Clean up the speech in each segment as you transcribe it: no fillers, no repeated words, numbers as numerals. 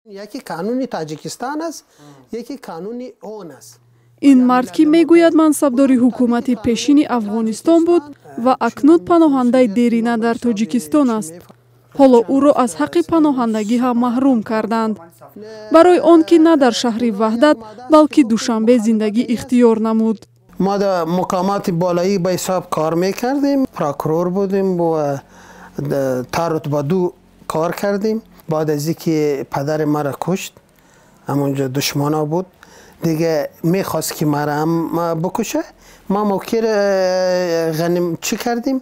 Яке қонуни Тоҷикистон аст, яке қонуни он аст. Ин мард, ки мегӯяд, мансабдори ҳукумати пешини Афғонистон буд ва акнун паноҳандаи дерина дар Тоҷикистон аст, ҳоло ӯро аз ҳаққи паноҳандагӣ ҳам маҳрум карданд, барои он ки на дар шаҳри Ваҳдат, балки Душанбе зиндагӣ ихтиёр намуд. Мо дар муқомоти болоӣ ба ҳисоб кор мекардем, прокурор будем ва та рутба 2 кор кардем. Баъд аз инки падари маро кушт, ҳамонҷо душмана буд, дига мехост ки маро ҳам бикуша. Ма мокир ғаним чӣ кардем,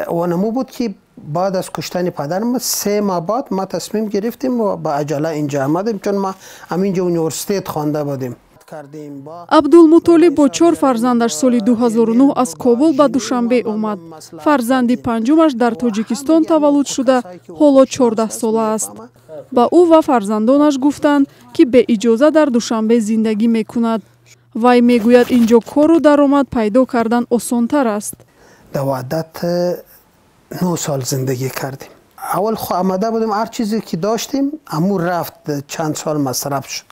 онаму буд ки баъд аз куштани падарам 3 моҳ баъд ма тасмим гирифтем ва ба аҷала инҷа омадем, чун ма ҳаминҷо университет хонда будем. Абдулмутолиб бо чор фарзандаш соли 2009 аз Кобул ба Душанбе омад. Фарзанди панҷумаш дар Тоҷикистон таваллуд шуда, ҳоло 14-сола аст. Ба ӯ ва фарзандонаш гуфтанд, ки беиҷоза дар Душанбе зиндагӣ мекунад. Вай мегӯяд, ин ҷо кору даромад пайдо кардан осонтар аст. Дар Ваҳдат 9 сол зиндагӣ кардем. Аввал хо омада будем, ҳар чизе ки доштем, аму рафт, чанд сол масраф шуд.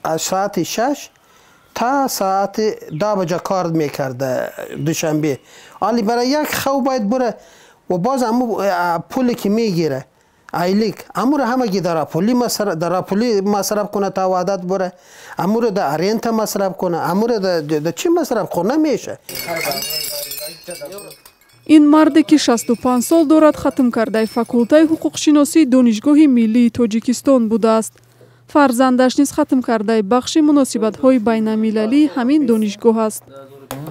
Аз соати 6 та соати 10 баҷа кор мекард Душанбе. Ҳоли барои як хав бояд бура ва боз аму пуле ки мегире, айлик, амуро ҳамаги дар пули масраф кунад, та Ваҳдат бура, амуро дар аренда масраф кунад, амуро дар чӣ масраф кунад, намеша. Ин марде, ки 65 сол дорад, хатмкардаи факултаи ҳуқуқшиносии Донишгоҳи миллии Тоҷикистон будааст. Фарзандаш низ хатмкардаи бахши муносибатҳои байналмилалии ҳамин донишгоҳ аст.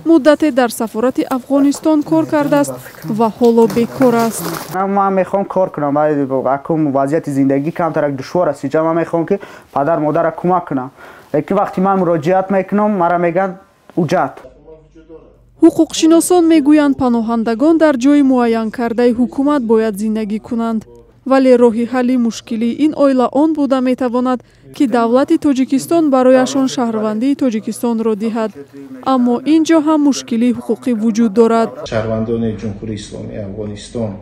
Муддате дар сафорати Афғонистон кор кардааст ва ҳоло бекор аст. Ман мехоҳам кор кунам. Акун вазъияти зиндагӣ камтарак душвор аст инҷа. Ман мехоҳам, ки падар модарра кӯмак кунам, лекин вақте ман муроҷиат мекунам, мара мегӯянд ҳуҷҷат. Ҳуқуқшиносон мегӯянд, паноҳандагон дар ҷои муайянкардаи ҳукумат бояд зиндагӣ кунанд, вале роҳи ҳалли мушкилии ин оила он буда метавонад, ки давлати Тоҷикистон барояшон шаҳрвандии Тоҷикистонро диҳад. Аммо ин ҷо ҳам мушкилии ҳуқуқӣ вуҷуд дорад. Шаҳрвандони Ҷумҳурии Исломии Афғонистон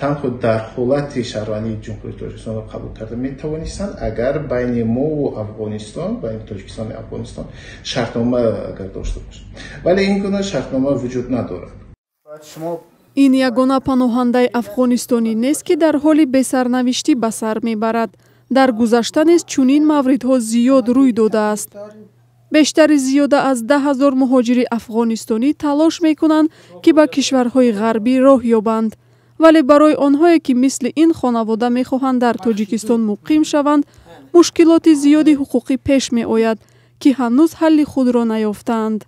танҳо дар ҳолати шаҳрвандии Ҷумҳурии Тоҷикистонро қабул карда метавонистанд, агар байни мову Афғонистон, байни Тоҷикистону Афғонистон шартнома агар дошта бошад, вале ин гуна шартнома вуҷуд надорад. Ин ягона паноҳандаи афғонистонӣ нест, ки дар ҳоли бесарнавиштӣ ба сар мебарад. Дар гузашта низ чунин мавридҳо зиёд рӯй додааст. Бештари зиёда аз 10 000 муҳоҷири афғонистонӣ талош мекунанд, ки ба кишварҳои ғарбӣ роҳ ёбанд, вале барои онҳое, ки мисли ин хонавода мехоҳанд дар Тоҷикистон муқим шаванд, мушкилоти зиёди ҳуқуқӣ пеш меояд, ки ҳанӯз ҳалли худро наёфтаанд.